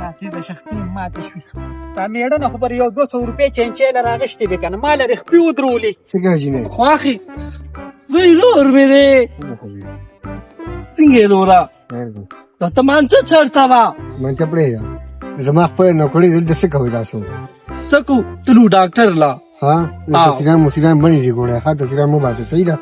راځي د شختې ماتې شوې. دا مېړنه خو پر یو 200 روپۍ چینچې له راغشتې دي که نه، ما لرې خپې ودرولې. څنګه جینۍ؟ خواښې وی لور مې دی. څنګه یې لوره؟ دا تمانچه چېرته وه؟ منچه پرېږده، زما خپله نوکري دلته څه کوئ تاسو؟ څه کوو؟ تلو ډاکټر لا. ها، تصویران موسیران بنې دي ګوره، ښه تصویران مه باسه، صحیح ده؟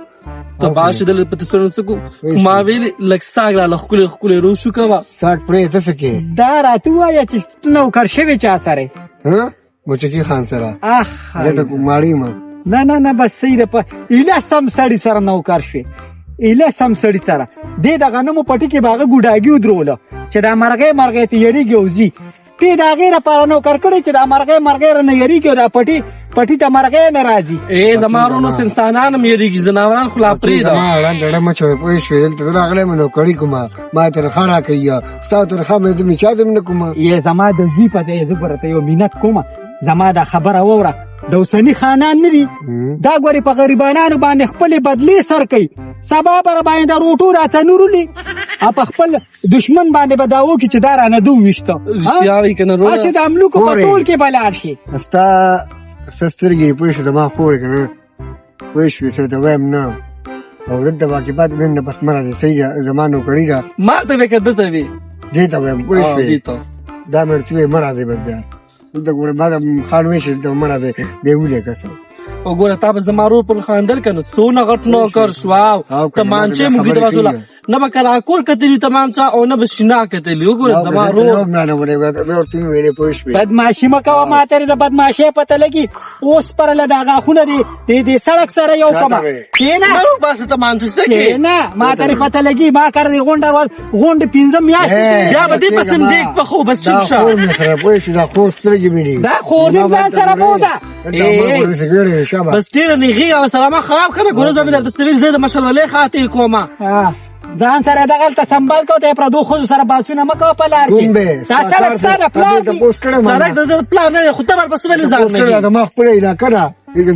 ته باشه دلته په تصویرونو څه کوو؟ ما ویلې لږ ساګ راله ښکلی ښکلی روش وکوه. ساګ پرېږده، ته څه کوې؟ دا راته ووایه چې ته نوکر شوې چا سره؟ ها، موچکي خان سره. اخ زه ټکو ماړی ما. نه نه نه، بس صحیح ده. په ایله سم سړي سره نوکر شوې، ایله سم سړي سره. دې د غنمو پټي کې به هغه ګوډاګي ودروله چې دا مرغۍ مرغۍ ته یریږي او ځي. ته د هغې لپاره نوکر کړی چې دا مرغۍ مرغۍ رانه یریږي او دا پټي پټي ته مرغۍ نه راځي. ای زما وروڼو، اوس انسانان هم یریږي، ځناوران خو لا پرېږده. زما وړاندې ډه مه چوئ، پوه شوې؟ دلته زه راغلی یم نوکري کومه، ما تنخوا راکوي، ستا تنخوا مې زه مې چا زم نه کومه. یې زما د زوی په ځای زه ګوره ته یو منت کومه، زما دا خبره واوره. د اوسني خانان نه دي دا ګورې په غریبانانو باندې خپلې بدلې سر کوي، سبا به راباندې د روټو دا تنور ولي او په خپل دشمن باندې به دا وکړي چې دا رانه ده وویشته. رښتیا وایي که نه وروره؟ هسې د املوکو په ټول کې به لاړ شي. ستا څه سترګې پوه شوې زما خور که نه، پوه شوې؟ څه ته وایم نه، او دلته باقي پاتې نن نه پس مه راځې، صحیح ده؟ زما نوکري ده. ما ته وې که ده ته وې؟ دې ته وایم، پوه شوې؟ دې ته. دا مې ورته وویل مه راځئ بس بیا دلته ګوره، ما د خان ویل چې دلته مه راځئ، بیا یې ولیکه څه. وګوره تا به زما ورور پر خندل که نه، څونه غټ نوکر شو. تمانچې مو ګیده واچوله، نه به کراکور کتلي تمانچه او نه به شینا کتلي. وګوره زما ورور. بدمعاشي مه کوه، ما ته د بدمعاشۍ پته لګي. اوس پر له دا غاښونه دي د سړک سره یو کمه کښېنه. مه وباسه تمانچه، څه کې؟ کښېنه، ما ته دې پته لګي. ما کره دې غونډه غونډې 5 میاشتې بیا به دې پسې دیګ پخو، بس چوپ شه. دا خور مې سره پوه شو، دا خور سترګې مې دي. دا خور دې ځان سره بوځه. بس ډېره نیغي او سره ما خراب کړه. ګوره زه به درته څه ویل، زه د مشرولۍ خاطر کومه. ځان سره دغلته سنبال کوه، د پردو ښځو سره بحثونه مه کوه په لار کې. دا سړک ستا د پلار دی. سړک د ده پلار نه دی، خو ته ورپسې ولې ځان نه ګي؟ زما خپله علاقه ده،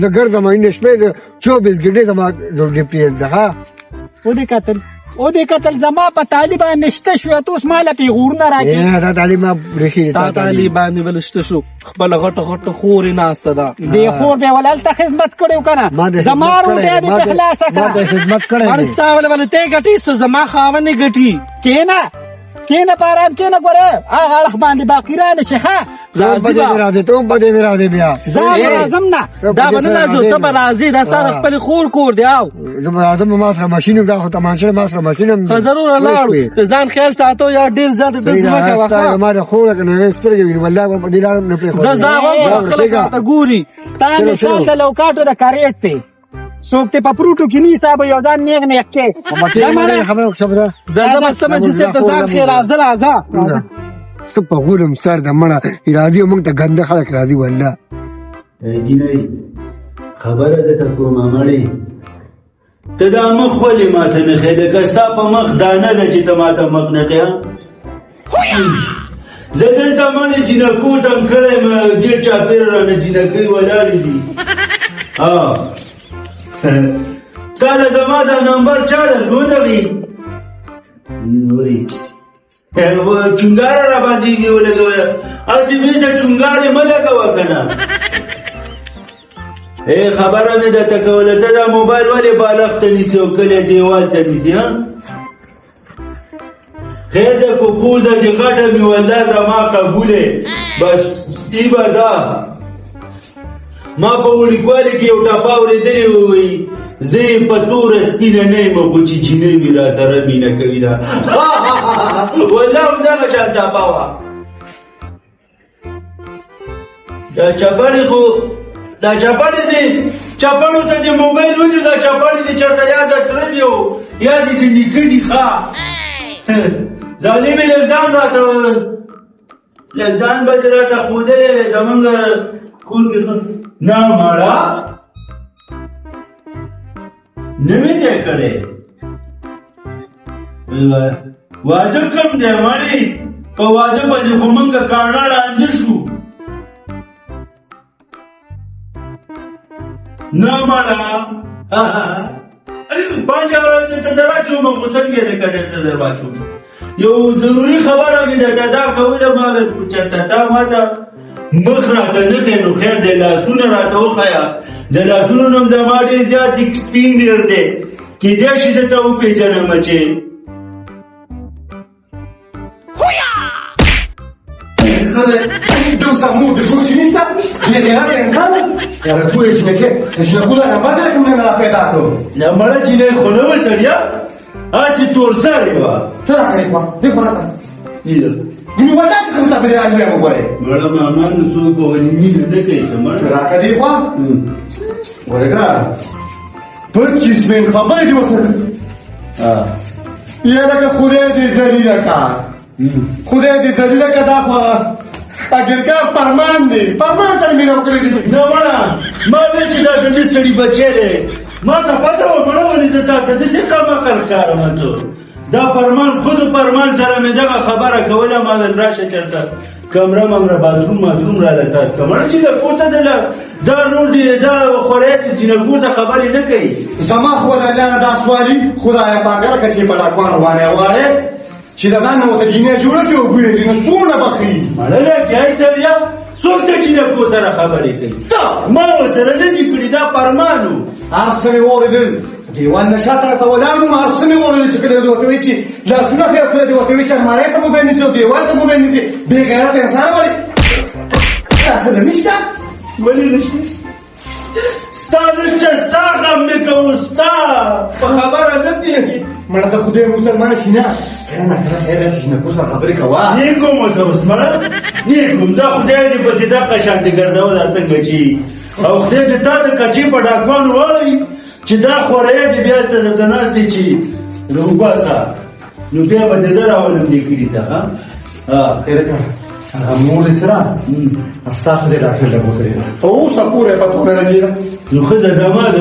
زه ګرځم اینه شپې 24 ګنټې زما ډیوټي ده. ها، ودې کتل، ودې کتل، زما په تالي باندې شته شوې، ته اوس ما له پېغورونه راکړې. نه، دا تالي ما پرېښې دي، ستا تالي باندې ولې شته شو؟ خپله غټه غټه خور یې ناسته ده. دې خور به یې ولې هلته خدمت کړی و که نه؟ زما روټۍ دې پرې خلاصه کړه. ما د خدمت کړی دی. ما ستا ولې ولې ته یې ګټې، څه زما خاوند یې ګټي. کښېنه، کښېنه، په ارام کښېنه. ګوره هغه اړخ باندې باقي رانه شي. ښه راځي به. راځي، ته هم په دې نه راځې بیا. زه به راځم نه. دا به نه راځو، ته به راځې، دا ستا د خپلې خور کور دی. او زه به راځم، ما سره ماشین هم، دا خو تمانچه ما سره ماشین هم دی. ښه، ضرور لاړو، د ځان خیال ساتو یا ډېر زیات د ځمکه وه. ستا زما د خور که نه سترګې ویني، والله به په دې لاره نه پرېښودم. زه ځان وم، خلک راته ګوري. ستا مثال د لوکاټو د کریټ دی، څوک ته په پروټو کې نه حساب، یو ځان نیغ نیغ کې. خبره وکړه. زه به سمه چې صاحب ته ځان خیر. راځه راځه. څه په غولم سر د مړه راځي، موږ ته ګنده خلک راځي والله. جینۍ خبره درته کومه مړې، ته دا مخ ولې ماته نه ښیې؟ لکه ستا په مخ دانه ده چې ته ماته مخ نه ښیې. زه دلته مړې جینکو تم کړی یم، ډېر چاپېره رانه جینکۍ ولاړې دي. ها، تا له زما دا نمبر چا درکړی؟ نورې چونګاره را باندې دې ولګوله، هسې بېځه چونګارې مه لګوه که نه. ای خبره مې درته کوله، ته دا موبایل ولې بالښت ته نیسې او کلی دیوال ته نیسې؟ ها خیر دی، کو پوزه دې غټه مې والله زما قبولې، بس ای به ځه. ما په وړوکوالي کې یو ټپه اورېدلې وه، زه یې په توره سپینه نه یم، خو چې جینۍ وي را سره مینه کوي. دا والله همدغه شان ټپه وه. دا چپړې خو دا چپړې دې، چپړو ته دې موبایل ونیو، دا چپړې دې چېرته یا د تره دي او یا دې د نیکه دي. ښه ظالمې لږ ځان راته، لږ ځان به دې راته ښودلی وی. زمونږ کور کې نه مړه نه مې دی کړی. واده کوم دی مړې، په واده باندې خو مونږ کاڼه ړانده شو. نه مړه پنجه ورځې ته در اچوم، خو څنګه دې که درته در واچوم؟ یو ضروري خبره مې درته دا کوله. ما ویل خو چېرته تا ما ته مخ راته نه ښیې، نو خیر دی لاسونه راته وښیه. د لاسونو نوم زما ډېر زیات سپین ډېر دی، کېدای شي زه ته وپېژنم چې نه مړه جینۍ خو نه وه سړیه، هسې تور سرې وه. مړه ماما نو څوک به ولې مینه نه کوي څه مړه؟ خبرې دې ورسره یا لکه خدای دې ذلیله کا، خدای دې ذلیله کا. دا خو اګرکار فرمان دی، فرمان سره مینه وکړې دي. نه مړه ما ویل چې دا د دې سړي بچی دی، ما ته پته وه مړه ولې زه تا ته داسې کم عقل ښکارم. ته دا فرمان خود فرمان سره مې دغه خبره کوله، ما ویل راشه چېرته کمره ممره باتروم ماتروم راله ساز که. مړه چې له کوڅه دی دا رور دی دا خورې دی جینکو څه خبرې نه کوي. زما خو د الله نه دا سوالي خدای پاک لکه چې په ډاکوانو باندې غواړې چې د ځان نه ورته جینۍ جوړه کړي او بویې دي نو څومره به ښه وي. مړه لکه سړیه څوک د جینکو سره خبرې کوي؟ ما ورسره نه دي کړي، دا فرمان و. هر څه مې واورېدل، دیوال نه شاته راته ولاړ وم، هر څه مې واورېدل چې کله دې ورته وایي چې لاسونه ښیي او کله دې ورته وایي چې المارۍ ته مو به نیسي او دیوال ته مو به نیسي. بې غیرته انسان ولې دا ښځه نشته؟ ولې نشته؟ ستا نشته، ستا غم مې کوو، ستا په خبره نه پوهېږي. مړه ته خدای مسلمان شي نه، کله نا کله خیر داسې جینکو سره خبرې کوه. نه کوم اوس اوس مړه نه کوم، زه خدای دې پسې دقه شانتې ګرځوه دا څنګه چې او خدای دې تا د کچې په ډاکوانو واړوي چې دا خورې دې بیا هلته درته ناست دی چې وباسه، نو بیا به دې زه راولم دې کلي ته. ها خیر کړه هغه مور دې سره ستا ښځې ډاکټر له بوتلې ده، تر اوسه پورې پته ونه لګېده. نو ښځه زما د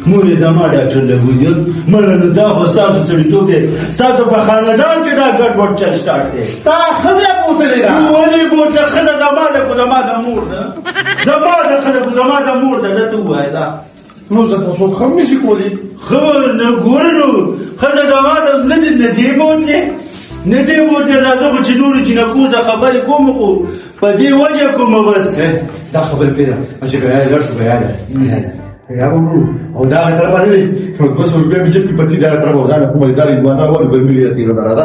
مور یې زما ډاکټر له بوځي. مړه نو دا خو ستاسو سړیتوب دی، ستاسو په خاندان کې دا ګډوډ چل سټارټ دی. ستا ښځه بوتلې ده. ولې بوتله؟ ښځه زما ده خو زما د مور ده، زما ده ښځه خو زما د مور ده. زه ته ووایه دا نو زه خو څوک هم نشي کولی. ښه نو ګوره نو ښځه زما ده، نه نه دې بوتلې نه دې بوتلې. دا زه خو چې نورو جینکو سره خبرې کوم خو په دې وجه کوم بس. دا خبرې پرېږده چې ګیا لږ شو، ګیا دی ګیا به وړو او دا هغه طرف نه دی، 200 روپۍ مې جېب کې پرتې دي، هغه طرف او دا نه کومه دا هندوانه غواړي ګرمي ډېره تېره ده. راځه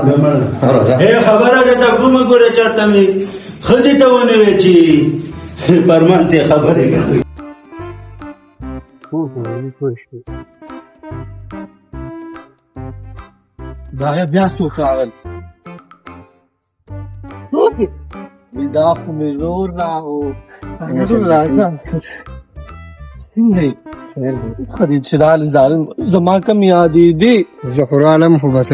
راځه. خبره درته کومه ګوره چېرته مې ښځې ته ونه ویل چې فرمان څه خبرې کوي. دا بیا څوک راغل؟ څوک یې؟ دا خو مې ورور راغو. ورور راځه، څنګه یې؟ ښه دی چې راغلې ظالم، زما کم یادېدې. زه خو رالم خو بس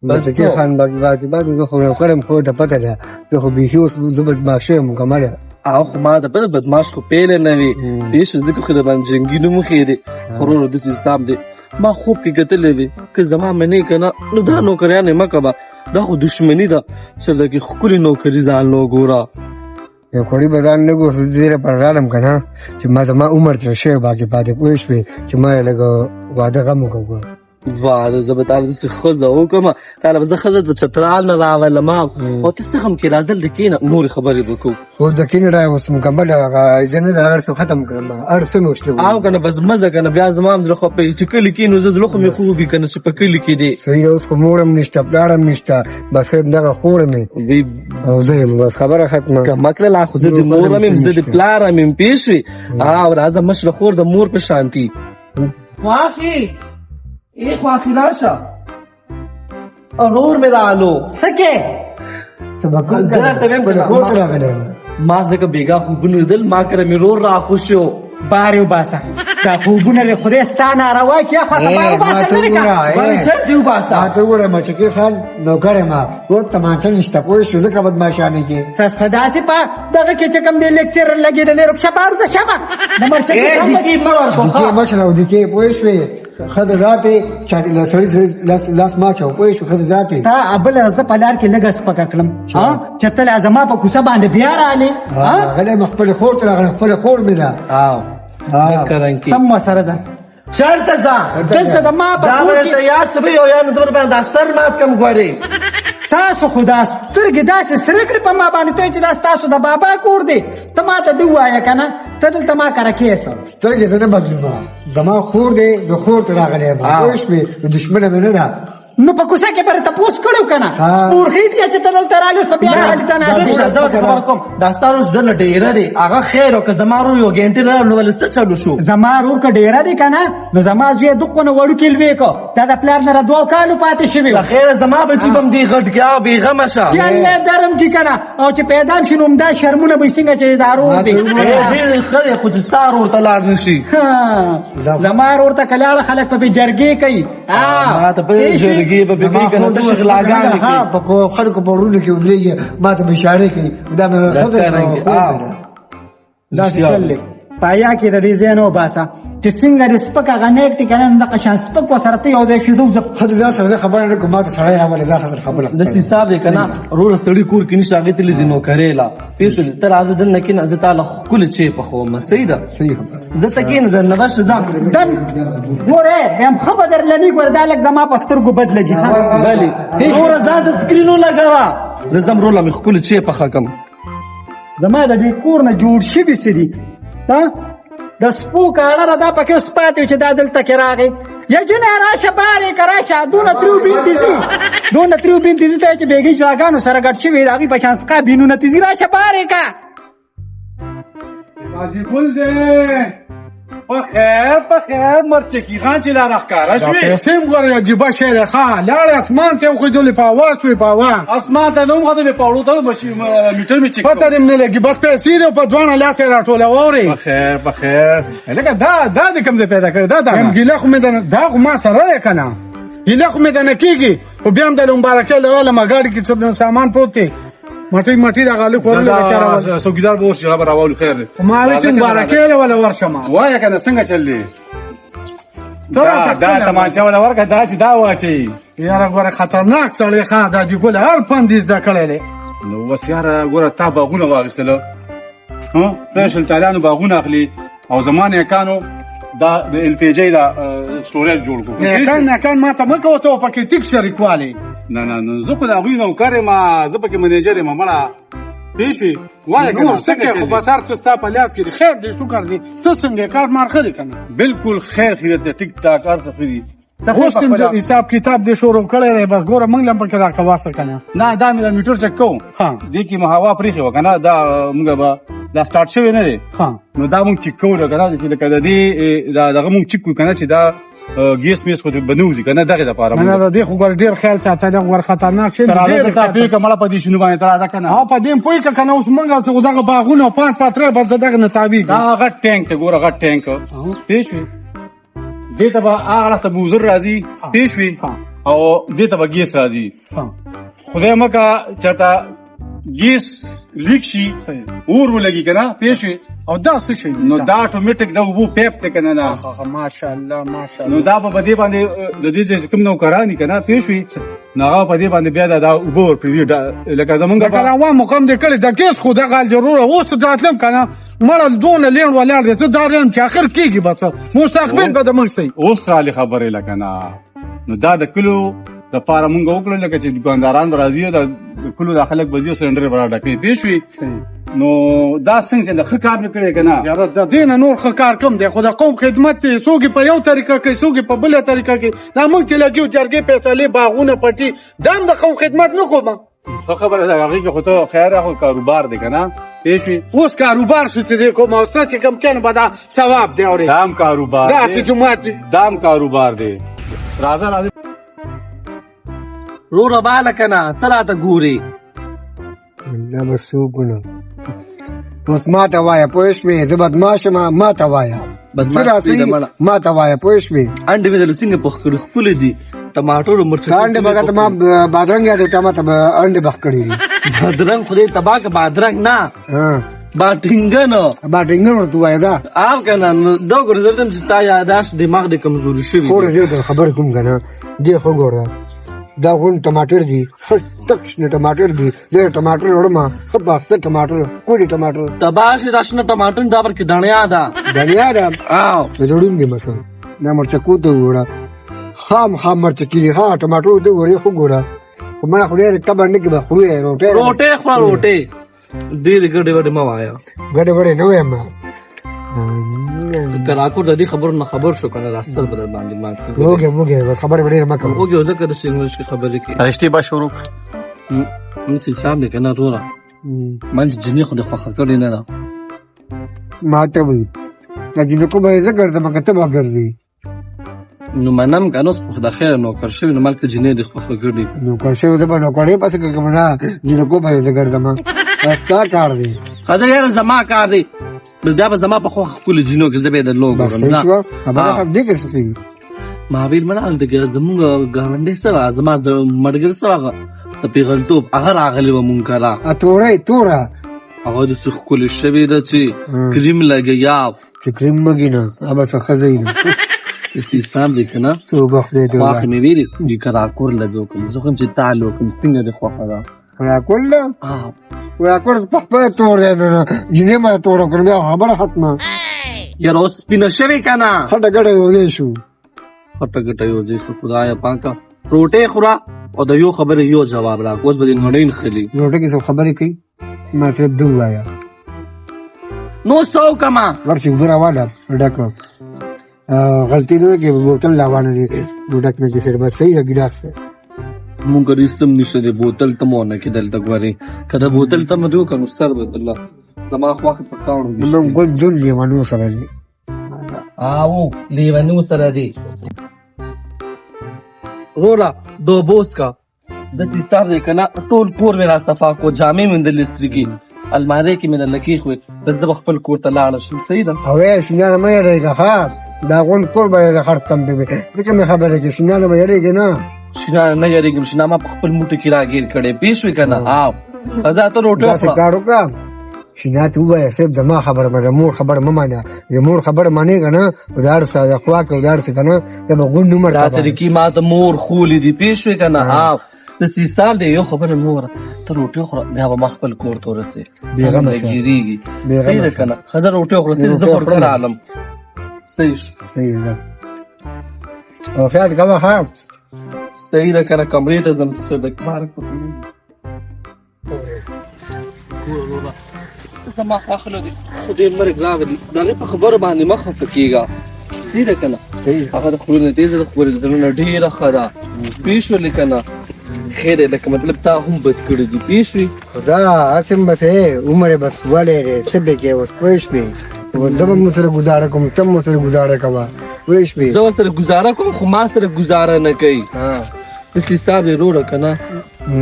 بس کې خان باقي بعد زه خو یو کړم، خو ته پته ده زه خو بیخي اوس زه بدمعاش یم مکمله. او خو ما ته پته بدمعاش خو پیله نه وي پوه شوې، ځکه خو د باندې جنګي نوم وښیدې. خو وروره داسې حساب دی، ما خوب کې کتلی وي که زما منې که نه نو دا نوکریانې مه کوه، دا خو دښمني ده. چې لږې ښکلې نوکري ځان له وګوره. یو کړي به ځان نه ګورم، زه دې لپاره رالم که نه چې ما زما عمر تېر شوی باقي پاتې پوه شوې چې ما یې لږ واده غم وکړم. واده زه به تاله داسې ښځه وکړم، تاله به زه ښځه د چترال نه راولم او ته څه غم کې راځه دلته کښېنه نورې خبرې به کوو. اوس د کښېنه را اوس مکمل هغه زه نه ده هر څه ختم کړم، هر څه مې اوس او که نه بس مه ځه که نه بیا زما هم زړه خپه چې کلي کښېنو، زه زړه خو مې خوږي که نه چې په کلي کې دی. صحیح اوس خو مور هم نشته پلار هم نشته، بس دغه خور مې او زه یم بس خبره ختمه. که مه کړه لا خو زه د مور هم یم زه د پلار هم یم پوه شوې. او راځه مشره خور د مور په شانتي. خواښې ای خواښې راشه، ورور مې رالو. څه کې؟ زه درته وایم که خور ته راغلی یم. ما ځکه بېګا خوبونه لیدل، ما کره مې ورور راخوشو. بار یې وباسه، دا خوبونه له خدای ستا ناروا کړي، اخوا ته بار وباسه لرې که. بار یې چېرته وباسه؟ ما ته وګوره مچکې خان نوکر یم، اوس تمانچه نشته پوه شوې ځکه بدمعاشانې کې. ته څه داسې په دغه کې چې کوم دی لیکچر لګېدلی رکشه بار وځه شابه د مرچکې خان دیکې مه ورکوه. دیکې مشره او دیکې پوه شوې ښځه ذاتې چا له سړي سره لاس ما چاو پوه شوې ښځه ذاتې. تا بله زه په لار کې لږه سپکه کړم چې ته لا زما په کوڅه باندې بیا رالې. راغلی یم خپلې خور ته راغلی، خپله خور مې ده. تم ورسره ځه. چېرته ځه؟ دلته زما په دا کور به کې درته یا سوی او یا نو زه به درباندې دا سر مات کړم ګورې. تاسو خو دا سترګې داسې سرې کړې په ما باندې، ته چې دا ستاسو د بابا کور دی، ته ما ته دې ووایه که نه ته دلته ما کره کېسه. سترګې زه نه بدلوم، زما خور دی، زه خور ته راغلی یم، پوه شوې؟ نو دښمنه مې نه ده. نو په کوڅه کې پر تپوس کړو که نه سپورخیټ یا چې ته دلته راغلې اوس په بیا راغلې ته نه زه ورته خبره کوم، دا ستا ورور چې دلته ډېره دی هغه خیر، او که زما ورور یو ګنټه لرم نو ولې څه چلو شو؟ زما ورور که ډېره دی که نه نو زما زوی یې دقونه وړوکی لوی کړ، دا د پلار نه را دوو کالو پاتې شوی. د خیره زما بچي به هم دې غټ کړي، هغه بېغمه شه چې الله درم کړي که نه، او چې پیدا هم شي نو همدا شرمونه به یې څنګه چې دا ورور دی. ډېر ښه دی خو چې ستا ورور ته لاړ نه شي. زما ورور ته که لاړه خلک په پې جرګې کوي. ما ته په جرګې به پې کوي که نه داسې غلاګانې کوي. په خلکو په وړونو کې ودرېږي، ما ته به اشارې کوي، دا مې ښځه داسې چل دی. پایا کې د دې ځای نه وباسه چې څنګه دې سپک هغه نیک دی که نه، دغه شان سپک ورسره ته یو ځای شي. زه ښځې ځان سره زه خبره نه کوم، ما ته سړی راولې، ځان سره خبره. داسې حساب دی که نه وروره، سړي کور کې نشته، هغې تللی دی نوکرۍ له پوه شولې. ته راځه دننه کښېنه، زه تا له ښکلې چای پخوم. صحیح ده؟ زه ته کښېنه دننه، بس ځه. دن ګوره یم ښه به درله نه ګوره، دا لږ زما په سترګو بد لګي. بلې وروره ځان ته سکرین ولګوه، زه ځم وروره مې ښکلې چای پخه کړم. زما د دې کور نه جوړ شوي څه دي، د سپو کاړه را دا پکې اوس پاتې چې دا دلته کې راغی. یا جنه راشه بارې که راشه، دونه تریو بینتې ځي، دونه تریو بینتې ځي، ته چې بېګۍ جواګانو سره ګډ شوي د هغوی په شان سقا بینونه تې ځي. راشه بارې که. حاجي ګل دی په خیر، په خیر. مرچکي خان چې لا راښکاره شوې، پیسې هم ګوره عجیبه شی دی. ښه لاړې اسمان ته یې وخېژولې، په هوا شوې، په هوا. اسمان ته نه وختلې، په وړو ته میټر مې چک پته دې هم نه لګي، بس پیسې دې په دواړه لاس یې راټوله. واورې په خیر، په خیر. لکه دا دا دې کوم ځای پیدا کړی دا دانه؟ ګیله خو مې درنه، دا خو ما سره دی که نه، ګیله خو مې درنه کېږي، خو بیا هم د مبارکۍ لرله ما ګاډي کې څه سامان پروت دی، مټۍ مټۍ راغله خوړلې ده. څوکیدار به ورشي، هغه به راولو. خیر دی. ما ویل چې مبارکۍ له وله ورشم. وایه که نه څنګه چل دی؟ دا تمانچه وله ورکړه، دا چې دا واچوي. یاره ګوره خطرناک سړی ښه دا چې ګل هر پند یې زده کړی دی. نو بس یاره ګوره تا باغونه واخیستله، پوه شول تالانو باغونه اخلي، او زما نیکانو دا د التیجۍ دا سټوریج جوړ کړو. نیکان نیکان ما ته مه کوه، ته پکې ټیک شریکوالی. نه نه نه، زه خو د هغوی نوکر یم، زه پکې منیجر یم مړه. پوه شوې؟ وایه که نه نور څه کوې، خو بس هر څه ستا په لاس کې دي. خیر دی، شکر دی. ته څنګه یې؟ کار مار ښه دی که نه؟ بالکل خیر خیرت دی، ټیک ټاک هر څه ښه دي. ته اوس کوم حساب کتاب دې شروع کړی دی؟ بس ګوره موږ له هم پکې راکوه څه که نه. نه دا مې دا میټر چک کوم، دې کې مو هوا پرېښې وه که نه، دا موږ به دا سټارټ شوی نه دی، نو دا موږ چک کوو که نه، چې لکه د دې دا دغه موږ چک کړو که نه چې دا ګیس میس خو به نه وځي که نه، دغې دپاره. نه نه، دې خو ګوره ډېر خیال ساته، دا ګوره خطرناک شی دی. ته راځه ته پوه کړه مړه په دې شنو باندې، ته راځه که نه. ها په دې هم پوه کړه که نه، اوس موږ څه دغه باغونه او پان پاتری بس دغه نه تاوېږي. دا غټ ټانک دی ګوره، غټ ټانک پوه شوې؟ دې ته به هغه ته بوزر راځي، پوه شوې؟ او دې ته به ګیس راځي. خدای مه که چېرته ګیس لیک شي، اور ولګي که نه، پوه شوې؟ او دا څه شی؟ نو دا اتوماتیک د اوبو پیپ دی که نه. ماشاءالله ماشاءالله. نو دا به په دې باندې د دې چې کوم نوکران دي که نه، پوه شوې؟ نو هغه په دې باندې بیا دا اوبه ورپرېږدي، لکه زمونږ لکه روان مقام دې کړی د ګیس خو دغه حال دی وروره. اوس راتلم که نه مړه دونه لېڼ ولاړ دی، زه دا یم چې اخر کېږي به څه، مستقبل به د موږ څه وي. اوس راغلې خبرې لکه نه، نو دا د کلو دپاره مونږ وکړل، لکه چې دوکانداران به راځي، د کلو دا خلک به ځي او سلنډرې به راډکوي، پوه شوې؟ نو دا څنګه چې د ښه کار مې کړی که نه؟ یاره د دې نه نور ښه کار کوم دی، خو د قوم خدمت دی، څوک یې په یو طریقه کوي، څوک یې په بله طریقه کوي. دا موږ چې لګیو جرګې فیصلې باغونه پټي، دا هم د قوم خدمت نه کوم. ښه خبره ده، هغې کې خو ته خیر خو کاروبار دی که نه، پوه شوې؟ اوس کاروبار شو چې دې کوم، او ستا چې کوم کېنه به دا ثواب دی. اورې دا هم کاروبار دی، داسې جومات دی، دا هم کاروبار دی. راځه راځه وروره باله که نه، څه راته ګورې؟ دا به څه وکړو اوس؟ ما ته وایه، پوه شوې؟ زه بدمعاش یم، ما ته وایه. بدمعاش دی مړه. ما ته وایه، پوه شوې؟ انډې مې درله څنګه پخ کړي، ښکلي دي. ټماټر او مرچک انډې به راته ما بادرنګ یادو، تا ما ته به انډې پخ کړي دي. بادرنګ خدای تباه که، بادرنګ نه، باټینګن. باټینګن ورته ووایه دا. او که نه نو دا وګوره، زه ورته چې ستا یاداشت دماغ دې کمزوري شوی. خور زه درته خبر کوم که نه، دې خو ګوره دا غون ټماټر دي، ښه تک شنه ټماټر دي، زه ټماټر وړم، ښه پاسته ټماټر، ښکلي ټماټر. تباه شي دا شنه ټماټر، دا پکې دڼیا ده. دڼیا ده؟ او زه وړم دي مثلا دا مرچکو ته وګوره، خام خام مرچکې دي. ښه ټماټر ته وګوره، خو ګوره خو ما خو ډېر کبر نه کې به خورې روټۍ. روټۍ خوره، روټۍ. ډېرې ګډې وډې مه وایه. ګډې وډې نه وایم. که راکور د دې خبرو نه خبر شو که نه، دا سر به در باندې مات کړي. وږی وږی، بس خبرې به ډېرې مه کوه. وږی ځکه داسې انګلیش کې خبرې کوي. رشتې به شروع کړه. نن حساب دی که نه وروره، ما چې جینۍ خو دې خوښه کړې نه ده. ما ته وایي دا جینکو به یې زه ګرځم که ته به ګرځې؟ نو منم که نه، اوس خو د خیره نوکر شوي، نو مالته جینۍ دې خوښه کړي. نوکر شوی، زه به نوکرۍ پسې کوم نه، جینکو به یې زه ګرځم، دا ستا کار دی. ښه یاره، زما کار دی، بس بیا به زما په خوښه ښکلو جینو کې زه به یې درله بس وګورم. صحیح ځه. شوه خبره. هم دې کې څه کېږي؟ ما ویل مړه هلته کې زموږ ګاونډی څه وه، زما د ملګري څه وه، د پېغلتوب هغه راغلی وه مونږ کره. توره توره. هغه داسې ښکلې شوې ده چې کریم لګیا. چې کریم مګي نه، هغه څه ښه ځای نه. استسلام دی که نه؟ توبه خدای دې. خواښې مې ویلي چې که راکور لږ وکړم، زه خو یم چې تا له وکړم. څنګه دې خوښه ده؟ راکور له راکور په خپله تور دی، نو جینۍ ما توره کړم، بیا خبره ختمه. یاره اوس سپینه شوې که نه؟ خټه ګټه یو ځای شو. خټه ګټه یو ځای شو. خدایه پاکه، روټۍ خوره او د یو خبرې یو جواب راکړه، اوس به دې نړۍ نښلي. روټۍ کې څه خبرې کوي؟ ما صرف ده ووایه. نو څه وکړم؟ ورشي اوبه راواله ډکه، غلطي نه کې بوتل لا وانه دي، نو ډک نه کې بس صحیح ده ګلاس. مونږ رښتم نشته دی بوتل ته مو نه کې دلته ګورې، که د بوتل ته مو دی وکړه نو سر به درله زما خواښې په کاڼو. زمونږ ګل جون لیونو سره دی. آو لیونو سره دی. وروره د اوبو وڅښه، داسې حساب دی که نه، ټول کور مې را صفا کړو، جامې مې درله استري کړې، المارۍ کې مې درله کېښوې، بس زه به خپل کور ته لاړه شم. صحیح ده؟ او ای شینانه مه یېرېږه، ښه دا غونډ کور به یې خرڅ کړم پرې، ځکه مې خبره کې شینانه به یېرېږې نه. شینانه نه یېرېږم، شینا ما په خپل موټي کې راګیر کړی، پوه شوې که نه؟ او ځه ته روټۍ داسې وخوره. کار وکړه، شینا ته ووایه صرف زما خبره منه، مور خبره مه منه. د مور خبره منې که نه، د هر څه د خوا کې د هر څه که نه، دا به غونډ عمر دا تباه. طریقې ما ته مور ښولې دي، پوه شوې که نه؟ او داسې حساب دی، یو خبره مې وره، ته روټۍ وخوره، بیا به ما خپل کور ته ورسې. بېغمه شه. لګېږي. بېغمه. صحیح ده که نه؟ ښه ځه روټۍ وخوره، صحیح ده، زه روټۍ خو وخورم. راغلم. صحیح شو. صحیح ده، او خیال کوه ښه. صحیح ده که نه؟ کمرې ته ځم چې د کار زما خوښ نه دی، خدای مرګ راغلی، د هغې په خبرو باندې مه خفه کېږه. صحیح ده که نه؟ هغه د خولې نه تېزه ده، خو د زړه نه ډېره ښه ده، پوه شولې که نه؟ خیر دی، لکه مطلب تا هم بد کړي دي، پوه شوې؟ خدا هسې هم بس عمر یې بس ولې دی، څه به کوې اوس، پوه شوې؟ اوس زه به هم ورسره ګوزاره کوم، ته هم ورسره ګوزاره کوه، پوه شوې؟ زه ورسره ګوزاره کوم، خو ما سره ګوزاره نه کوي. داسې حساب دی وروره که نه،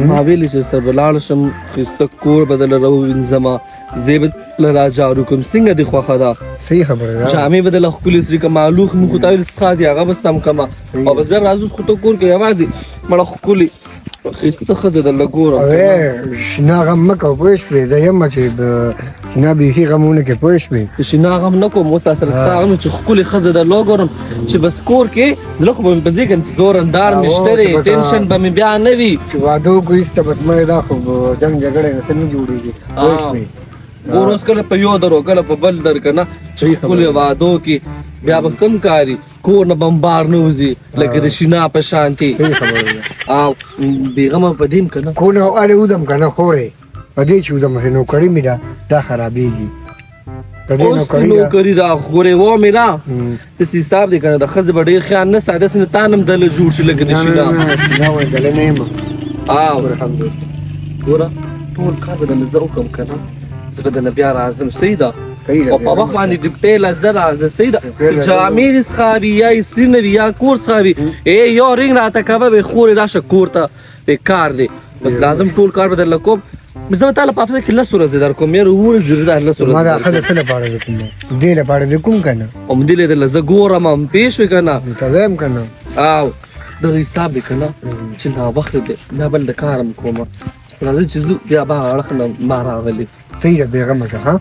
ما ویلي چې سره به لاړ شم، ښایسته کور به درله راووینځم، زه به درله راجارو کړم. څنګه دې خوښه ده؟ صحیح خبره ده. جامې به درله ښکلې سرې کړم، لوښي مې خو تا ویل څښا دي، هغه به سم کړم، او بس بیا به راځو. خو ته کور کې یوازې مړه ښکلې ښایسته ښځه درله ګورم. اوې شینا غم مه کوه، پوه شوې؟ زه یم چې شینا بیخي غمونه کې، پوه شوې؟ د شینا غم نه کوم، اوس سره ستا غم چې ښکلې ښځه درله وګورم، چې بس کور کې زړه خو به مې په ځای کړم چې زورندار مې شته دی، ټینشن به مې بیا نه وي. چې واده وکړو ایسته بس مړی دا خو جنګ جګړه نه څه نه جوړېږي، پوه شوې؟ ګور اوس کله په یو در او کله په بل در که نه، چې ښکلې واده وکړي بیا به کم کاري کور نه بمبار نه وځي لکه د شینا په شانتي. او بېغمه په دې هم که نه. کور نه هلې وځم که نه خورې، په دې چې وځم نوکري مې ده، دا خرابېږي. په دې اوس نوکري ده. نوکري ده خورې و مې ده، داسې حساب دی که نه، د ښځې به ډېر خیال نه ساتي، داسې نه تا نه هم دله جوړ شي لکه د شینا. نه شینا وایي دله نه یم. او الحمدلله. ګوره ټول کار به درله زه وکړم که نه، زه به درله بیا راځم. صحیح ده؟ او په وخت باندې ډیپټۍ له زه راځه. صحیح ده؟ جامې دې څښاوي یا استري نه وي یا کور څښاوي، ای یو رینګ راته کوه، وې خورې راشه کور ته، وې کار دی، بس لازم ټول کار به درله کوم. زه به تا له په هفته کې لس ورځې در کوم، یاره اووه ورځې زه لس ورځې. ما دا ښځه څه لپاره زه کوم؟ دې لپاره زه کوم که نه؟ همدې له درله زه ګورم هم، پوه شوې که نه؟ ته وایم که نه؟ او دغه حساب دی که نه چې ناوخته دی، بیا بل د کار هم کوم، بس راځه چې ځو، بیا به هغه اړخ نه ما راغلی. صحیح ده، بېغمه شه. ها